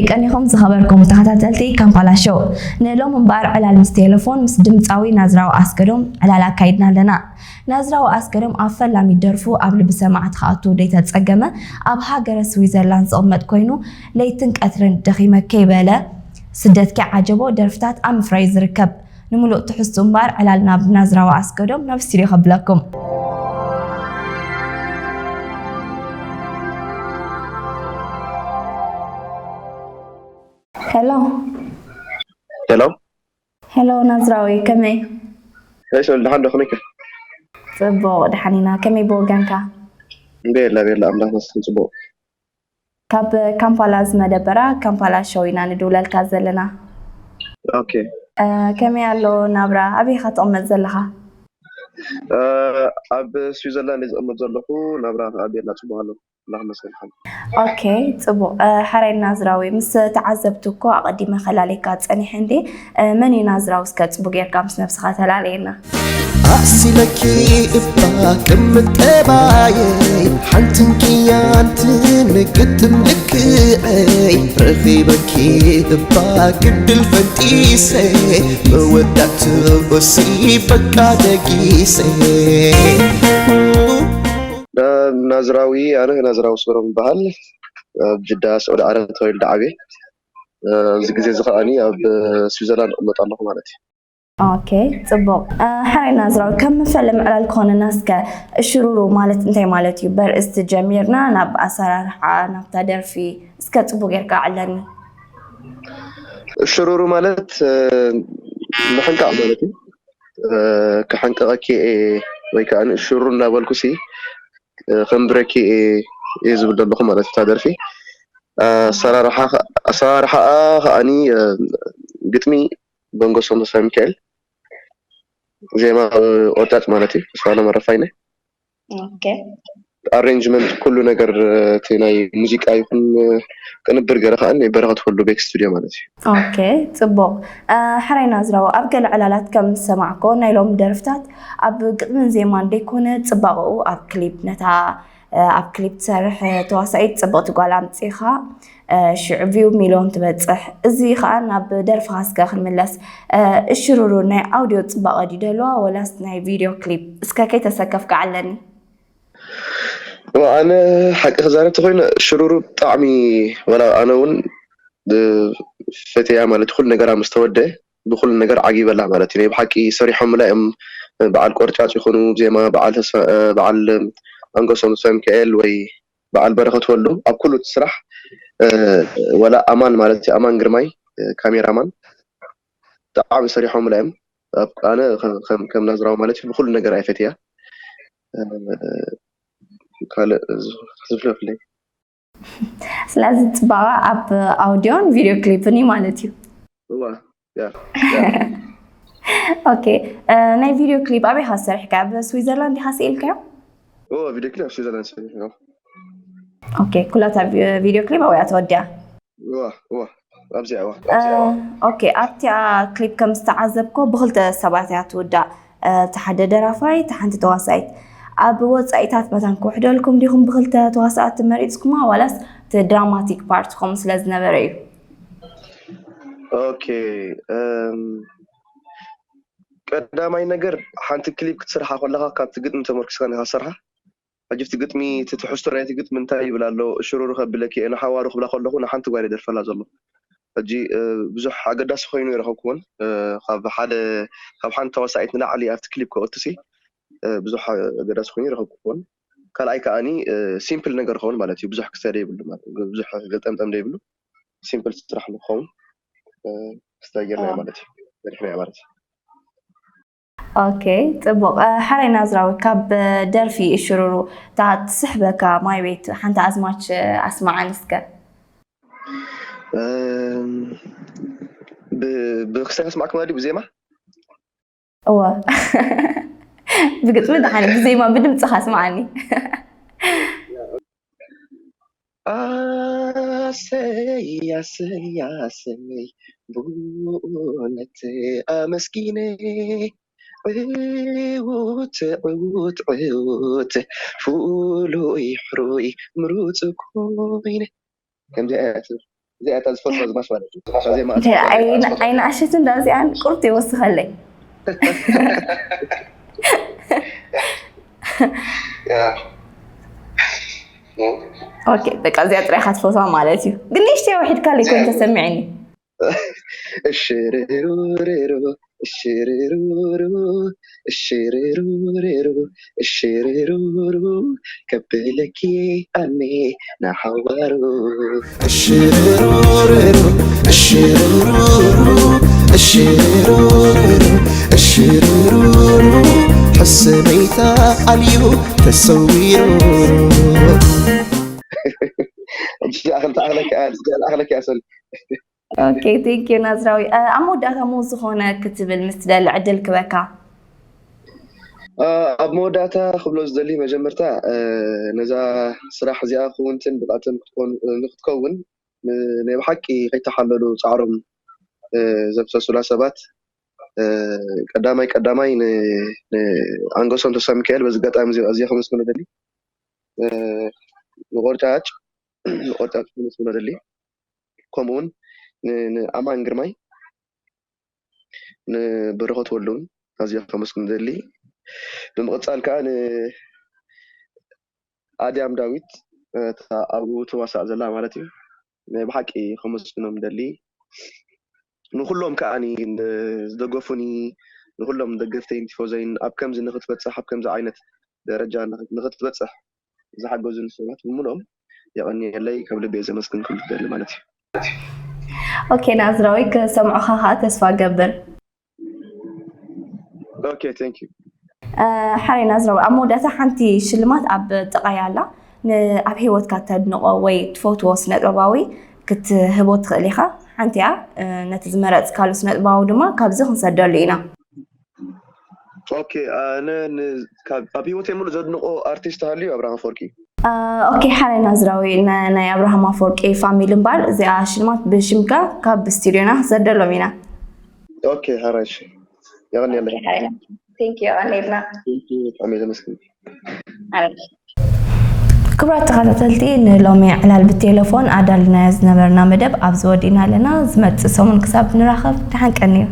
ቀኒኹም ዝኸበርኩም ተኸታተልቲ ካምፓላ ሾው፣ ንሎም እምበኣር ዕላል ምስ ቴሌፎን ምስ ድምፃዊ ናዝራዊ ኣስገዶም ዕላል ኣካይድና ኣለና። ናዝራዊ ኣስገዶም ኣብ ፈላሚ ደርፉ ኣብ ልቢ ሰማዕቲ ክኣቱ ደይተፀገመ ኣብ ሃገረ ስዊዘርላንድ ዝቕመጥ ኮይኑ፣ ለይትን ቀትርን ደኺመ ከይበለ ስደትኪ ዓጀቦ ደርፍታት ኣብ ምፍራይ ዝርከብ። ንምሉእ ትሕዝቱ እምበኣር ዕላል ናብ ናዝራዊ ኣስገዶም ናብ ስቱዲዮ ከብለኩም። ሄሎ። ሄሎ። ሄሎ ናዝራዊ፣ ከመይ? ሄይ ሶል፣ ደሓን ዶ? ከመይከ? ጽቡቕ፣ ደሓን ኢና። ከመይ ብወገንካ? ቤላ ቤላ፣ ኣምላኽ መስገን ጽቡቕ። ካብ ካምፓላ ዝመደበራ ካምፓላ ሾው ኢና ንድውለልካ ዘለና። ኦኬ። ከመይ ኣሎ ናብራ? ኣበይ ኢኻ ትቕመጥ ዘለኻ? ኣብ ስዊዘርላንድ እየ ዝቕመጥ ዘለኹ። ናብራ ከዓ ቤላ ጽቡቕ ኣሎ። ኣምላኽ መስገን ሓን። ኦኬ፣ ጽቡቕ። ሓራይ ናዝራዊ፣ ምስ ተዓዘብቲ እኮ ኣቐዲመ ከላሌካ ጸኒሐ እንዴ። መን እዩ ናዝራዊ? እስከ ጽቡቕ ጌርካ ምስ ነብስኻ ተላለየና። ኣሲለኪ እባ ቅምጥ ጠባየይ ሓንትን ቅያንትን ግጥም ልክዐይ ረኺበኪ እባ ግድል ፈንጢሰ መወዳእቲ ቁሲ በቃ ደጊሰ ናዝራዊ ኣነ ናዝራዊ ስበሮም ይበሃል። ኣብ ጅዳ ስዑዲ ዓረብ ተወልደ ዓብየ። ኣብዚ ግዜ እዚ ከዓኒ ኣብ ስዊዘርላንድ እቕመጥ ኣለኹ ማለት እዩ። ኦኬ፣ ጽቡቕ። ሓራይ ናዝራዊ፣ ከም መፈለሚ ዕላል ክኾነና እስከ እሽሩሩ ማለት እንታይ ማለት እዩ? በርእስቲ ጀሚርና ናብ ኣሰራርሓ ናብታ ደርፊ እስከ ጽቡቕ ጌርካ ኣዕለኒ። እሽሩሩ ማለት ምሕንቃቕ ማለት እዩ። ክሕንቅቐኪ እየ ወይ ከዓ እሽሩሩ እናበልኩ ሲ ከንብረኪ እየ ዝብል ዘለኹ ማለት እዩ። እታ ደርፊ ኣሰራርሓኣ ከዓኒ ግጥሚ በንጎሶም ተስፋ ሚካኤል፣ ዜማ ቆርጫጭ ማለት እዩ። ተስፋ ለመረፋይነ ኦኬ። ኣሬንጅመንት ኩሉ ነገር እቲ ናይ ሙዚቃ ይኹን ቅንብር ገረ ከዓ ናይ በረኸት ወልዱ ቤክ ስቱዲዮ ማለት እዩ። ኦኬ፣ ጽቡቕ። ሕራይ ናዝራዊ፣ ኣብ ገለ ዕላላት ከም ዝሰማዕኮ ናይ ሎም ደርፍታት ኣብ ግጥምን ዜማን ደይኮነ ጽባቐኡ ኣብ ክሊፕ ነታ ኣብ ክሊፕ ትሰርሕ ተዋሳኢት ጽብቕቲ ጓል ኣምጺኻ ሽዑ ቪው ሚልዮን ትበጽሕ። እዚ ኸኣ ናብ ደርፍኻ እስከ ክንምለስ። እሽሩሩ ናይ ኣውድዮ ጽባቐ ድዩ ደልዋ ወላስ ናይ ቪድዮ ክሊፕ? እስከ ከይተሰከፍካ ዓለኒ። እዋ ኣነ ሓቂ ክዛረብ ተኾይነ ሽሩሩ ብጣዕሚ ወላ ኣነ እውን ፈትያ ማለት ኩሉ ነገራ ምስ ተወደ ብኩሉ ነገር ዓጊበላ ማለት እዩ። ናይ ብሓቂ ሰሪሖምላ እዮም። በዓል ቆርጫጭ ይኹኑ ዜማ በዓል ተስፋ በዓል ኣንገሶም ተስፋ ሚካኤል ወይ በዓል በረኸት ወልዱ ኣብ ኩሉ እቲ ስራሕ ወላ ኣማን ማለት እዩ ኣማን ግርማይ ካሜራማን ብጣዕሚ ሰሪሖምላ እዮም። ኣነ ከም ናዝራዊ ማለት እዩ ብኩሉ ነገር ኣይፈትያ ካልእ ዝፍለፍለይ ስለዚ ጽባቐ ኣብ ኣውድዮን ቪድዮ ክሊፕን እዩ ማለት እዩ። እዋ ያ ኦኬ፣ ናይ ቪድዮ ክሊፕ ኣበይ ኢኻ ዝሰሪሕካ? ኣብ ስዊዘርላንድ ኢኻ ስኢልካዮ? እዋ ቪድዮ ክሊፕ ኣብ ስዊዘርላንድ ሰሪሕ ነው። ኦኬ፣ ኩላታ ቪድዮ ክሊፕ ኣብያ ተወዲያ? እዋ እዋ ኣብዚኣ እዋ ኦኬ፣ ኣብቲኣ ክሊፕ ከም ዝተዓዘብኮ ብክልተ ሰባት እያ ትውዳእ። እቲ ሓደ ደራፋይ፣ እቲ ሓንቲ ተዋሳኢት። ኣብ ወጻኢታት መታን ክውሕደልኩም ዲኹም ብክልተ ተዋሳእቲ መሪጽኩማ ዋላስ እቲ ድራማቲክ ፓርትኹም ስለ ዝነበረ እዩ? ኦኬ፣ ቀዳማይ ነገር ሓንቲ ክሊፕ ክትስርሓ ከለኻ ካብቲ ግጥሚ ተመርኪስካ ኢኻ ትሰርሓ። ሕጂ እቲ ግጥሚ እቲ ትሕዝቶ ናይቲ ግጥሚ እንታይ ይብል ኣሎ ሽሩሩ ከብለኪ እየ ንሓዋሩ ክብላ ከለኹ ንሓንቲ ጓል ይደርፈላ ዘሎ ሕጂ ብዙሕ ኣገዳሲ ኮይኑ ይረኸብኩዎን ካብ ሓደ ካብ ሓንቲ ተዋሳኢት ንላዕሊ ኣብቲ ክሊፕ ከእቱሲ ብዙሕ ኣገዳሲ ኮይኑ ይረኸብኩዎን ካልኣይ ከዓኒ ሲምፕል ነገር ኸውን ማለት እዩ ብዙሕ ክስተ ደይብሉ ብዙሕ ክግጠምጠም ደይብሉ ሲምፕል ስራሕ ንክኸውን ክስተ ጌርና ማለት እዩ መሪሕና ማለት እዩ ኦኬ ጽቡቕ። ሓራይ ናዝራዊ ካብ ደርፊ እሽሩሩ እታ ትስሕበካ ማይ ቤት ሓንቲ ኣዝማች ኣስማዓን እስከ። ብክስታይ ኣስማዕኩም ድዩ ብዜማ? እወ ብግጥሚ ደሓን ብዜማ ብድምፅኻ ኣስማዓኒ። ኣሰይ ኣሰይ ኣሰይ ብእውነት ኣመስጊነ ዕውት ዕውት ዕውት ፍሉይ ሕሩይ ምሩፅ ኮይነ ከምዚኣ እያ ትብል። እዚኣ እታ ዝፈትዋ ዝማስ ማለት እዩ። እታ ዜማ እንታይ ዝፈትዋ ዜማ ኣይን- ዝፈትዋ። ኣይንኣሸትን ዳ እዚኣን ቁርጥ ይወስኸለይ። ያ። ኦኬ በቃ እዚኣ ጥራይ ኢኻ ትፈትዋ ማለት እዩ። ግን ንእሽተይ ውሒድካለይ ኮይኑ ተሰሚዕኒ። እሽርሩርሩ፣ እሽርሩርሩ፣ እሽርሩርሩ፣ እሽርሩርሩ፣ ከብለኪ ኣኔ ንሓዋሩ። እሽርሩርሩ፣ እሽርሩርሩ፣ እሽርሩርሩ፣ እሽርሩርሩ፣ ሕስመይታ ኣልዩ ተሰዊሩ። እጅ ኣኽል ተኣኽለኪ ኣል፣ እጅ ኣኽለኪ ኣሰል። ኦኬ thank you ናዝራዊ። እ፣ ኣብ መወዳእታ ሞ ዝኾነ ክትብል ምስ ትደሊ ዕድል ክበካ። እ፣ ኣብ መወዳእታ ክብሎ ዝደሊ መጀመርታ፣ እ፣ ነዛ ስራሕ እዚኣ ክውንትን ብቕዕትን ክትኮን፣ ንክትከውን፣ ን-፣ ናይ ብሓቂ ከይተሓለሉ ጻዕሮም፣ እ፣ ዘፍሰሱላ ሰባት፣ እ፣ ቀዳማይ፣ ቀዳማይ ን-፣ ንኣንገሶም ተስፋ ሚካኤል በዚ ኣጋጣሚ እዚ ኣዝየ ከመስግኖ ደሊ። እ፣ ንቆርጫጭ፣ ንቆርጫጭ ከመስግኖ ደሊ። ከምኡ እውን ን-፣ ንኣማን ግርማይ፣ ንበረኸት ወልዱ እውን ኣዝየ ከመስግኖ ደሊ። ብምቕጻል ከኣ ን-፣ ኣድያም ዳዊት፣ እታ ኣብኡ ትዋሳእ ዘላ ማለት እዩ። ናይ ብሓቂ ከመስግኖም ደሊ። ንኹሎም ከኣ ን-፣ ዝደገፉኒ፣ ንኹሎም ደገፍተይን ቲፎዘይን ኣብ ከምዚ ንክትበጽሕ፣ ኣብ ከምዚ ዓይነት ደረጃ ንክ-፣ ንክትበጽሕ ዝሓገዙኒ ሰባት ብምሉኦም የቐንየለይ፣ ካብ ልቢ እየ ዘመስግን ክብል ደሊ ማለት እዩ። ኦኬ ናዝራዊ ክሰምዑኻ ከዓ ተስፋ ገብር። ኦኬ thank you። እ፣ ሓራይ ናዝራዊ ኣብ መወዳእታ ሓንቲ ሽልማት ኣብ ጥቓይ ኣላ። ን-፣ ኣብ ህይወትካ ተድንቖ ወይ ትፈትዎ ስነጥበባዊ ክትህቦ ትኽእል ኢኻ። ሓንቲ እያ። እ፣ ነቲ ዝመረጽካሉ ስነጥበባዊ ድማ ካብዚ ክንሰደሉ ኢና። ኦኬ ኣነ ን-፣ ካብ፣ ኣብ ህይወተይ ሙሉእ ዘድንቆ ኣርቲስት ሃልዩ ኣብርሃም ኣፈወርቂ። እ፣ ኦኬ ሓራይ ናዝራዊ ን-፣ ናይ ኣብርሃም ኣፈወርቂ ፋሚሊ እምበር እዚኣ ሽልማት ብሽምካ ካብ ስቱድዮና ክንሰደሎም ኢና። ኦኬ ሓራይ እሺ። የቐንየለይ። ቴንክ ዩ ቀኒልና። ብጣዕሚ እየ ዘመስግን። ክቡራት ተኸታተልቲ ንሎሚ ዕላል ብቴሌፎን ኣዳልናዮ ዝነበርና መደብ ኣብዚ ወዲእና ኣለና። ዝመፅእ ሰሙን ክሳብ ንራኸብ ደሓን ቀንዩ።